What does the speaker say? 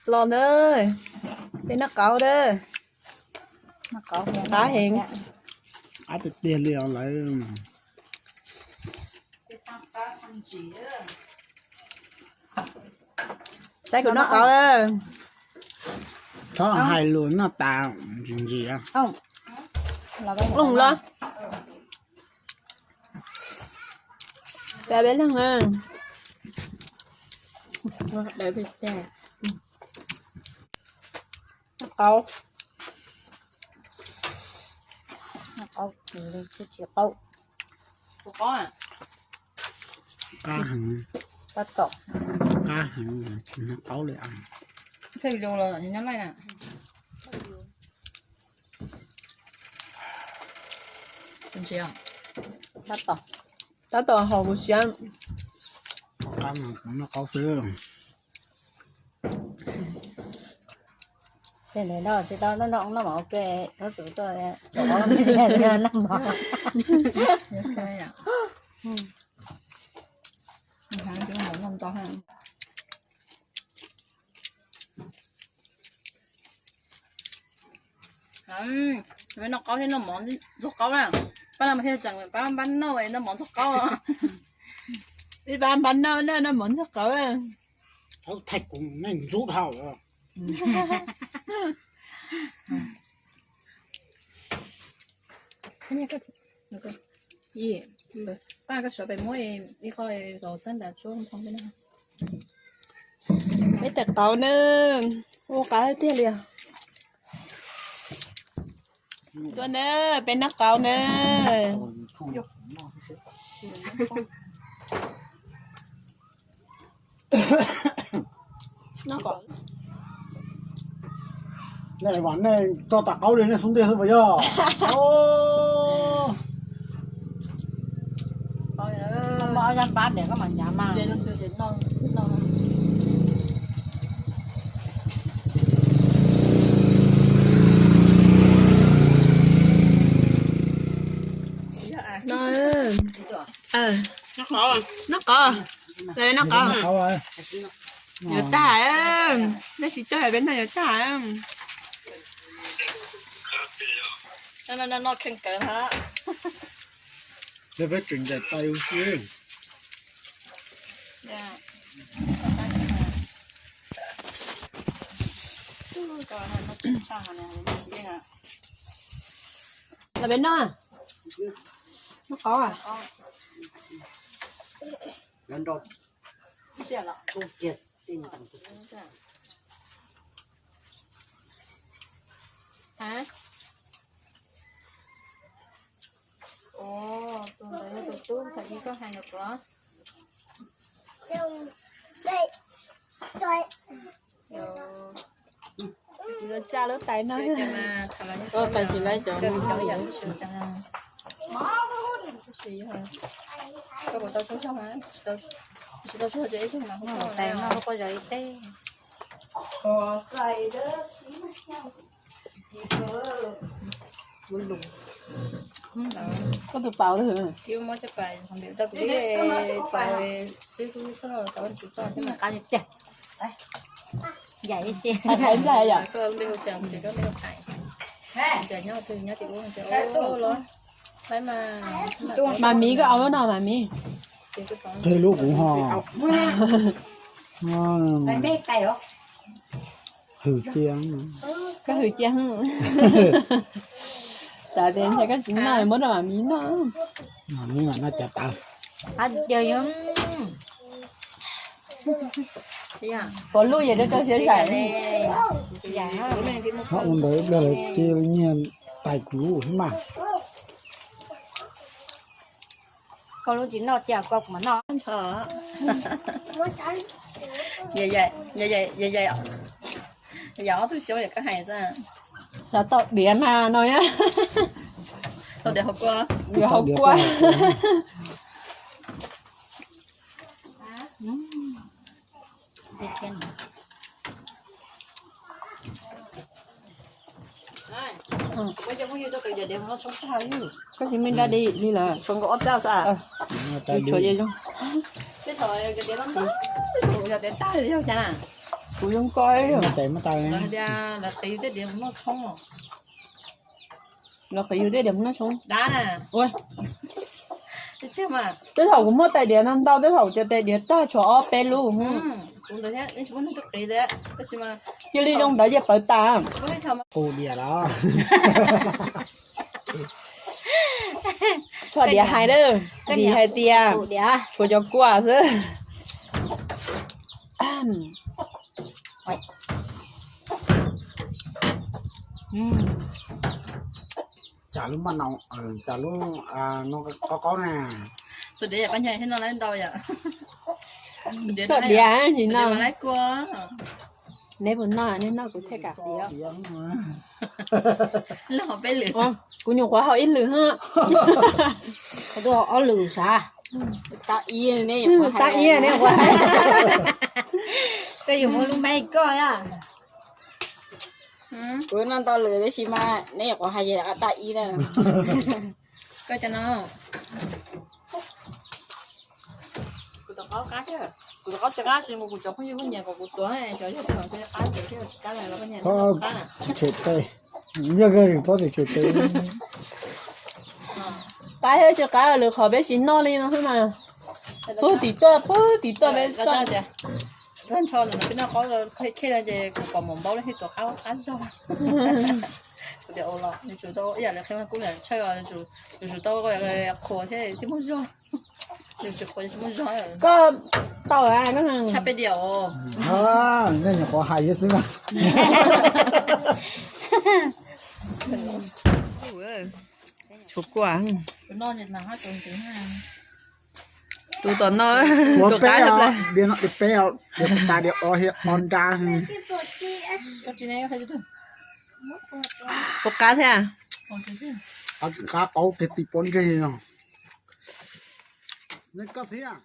Los na, peb noj qaub na. Qab heev. Qab tiag tiag li os lawv. Saib kuv noj qaub na. Txhob hais lus noj tas ntsim ntsim. Los. Peb leeg na. Noj qaub. Noj qaub, tsis qaub. Qab heev. Tab tom. Qab heev, tsis noj qaub li. Tab tom, tab tom haus kuv siab. Qab no kuv noj qaub xwb. Ces nws noj tsis tau, noj noj noj mov ua ke, noj txuv tuaj, noj mov. Noj qaub thiab noj mov ntxuag qaub na. Pab no mas thiaj tseem pab npab noj noj mov ntxuag qaub. Ib pab npab noj na, noj mov ntxuag qaub. Thaij kuv neeg ntxub dhau. Pab, koj sawv pem muab ib qho los txhab ntas tsuab thoo peb na. Peb tais qaub na, ua qab tiag li os. Tuaj na, peb noj qaub na. Nej vam nej tso tas qaub li nej xub ntiag xwb puas yog? Noj qab, noj qab, noj qab. Yuav tag, nej tsis tuaj hais peb noj yuav tag. Peb tseem ncaim tais ua si. Los peb noj, noj qaub. Tus ntawd yog tus tub thaum ub koj hais ntawd puas? Tsa lub tais no. Tais tsis laib cov no. Tsis tau tso ib tug mas tais no quaj yog ib teg. Koj tus paus, tau kuv li tau xib hwb txhob tau tsis tau. Qab tiag. Yam ib si. Hais nplai yom. Koj npe hu cas, koj npe hu Thaiv. Cas nyob twg nyob tim ub los. Mas miv koj au lub no mas miv. Qhia lub kuv ho. Hwm cia. Koj hwm cia. Xav tias ntshe koj tsis noj muab rau mam miv noj. Mam miv mam noj cas tau. Pov luj yog rau rau siab zais. Ho ua ntawd ib pliag lawv cia nyiag tais kuv xwb mas. Koj lub tsis noj cia koj kuv mam noj. Yam ob tug xyoob yam koj hais xwb. Xav tau diav na no. Tau diav hauv kua. Diav hauv kua. Koj tsis me da di li lawm. Tshuav ob txaj xwb. Tshuav ze zoo. Yog tias tag li yog cas na. Kuv zoo koj. Tes muab tau. Lawv qiv yus tej diav mus noj tshoob. Lawv qiv yus tej diav mus noj tshoob. Ua, tej thaum kuv muaj tais diav no ntau, tej thaum cov tais diav tag tshuav ob peb lub. Cia li zoo ntawd ces pawv tas. Qus diav los. Tshuav diav hais lawm, vim hais tias tshuav cov kuaj xwb. Cas lub maj nau, cas lub no qaub qaub na. Tshuav diav tsis no. Neb puas noj, neb noj kuv thiaj kam piav. Kuv nyuam qhuav haus ib lwm hab. Ob lwm sav. Tab ib ne, tab ib ne. Koj yuav muab lub me koj a. Kuv noj ntau lwm tab sis mas neb nyuam qhuav hais tab ib na. Koj cov no. Kuv tus qaub qab thiab, kuv tus qaub tsis qab, tsis mus kuv cov phooj ywg kuj nyiam kom kuv tuav, cov yog qab tsis qab, tsis qab. Yog pob tsis qab, lwm qhov peb tsis noj li no xwb mas. Puag tim tuaj, puag tim tuaj peb tuaj. Ntsho no peb noj qaub khej no ces kuv pom mos npaub lawm thiaj tuav qab qab zog. Kuv tias ua los nws tsum tau ib yam li qhia kuj niam tshawj, nws tsum tau qhuas thiab thiaj muaj zog. Nws tsis qhuas tsis muaj zog. Koj tau tshaj peb diam os. Nej nyuam qhuav hais xwb na. Tshuav kuaj. Tus tom no, tus qab, diav no diav peb, diav tas diav o, o nra. Puas qab thiab? Qab qaub tiag tim pob ntseg no. Koj thiab.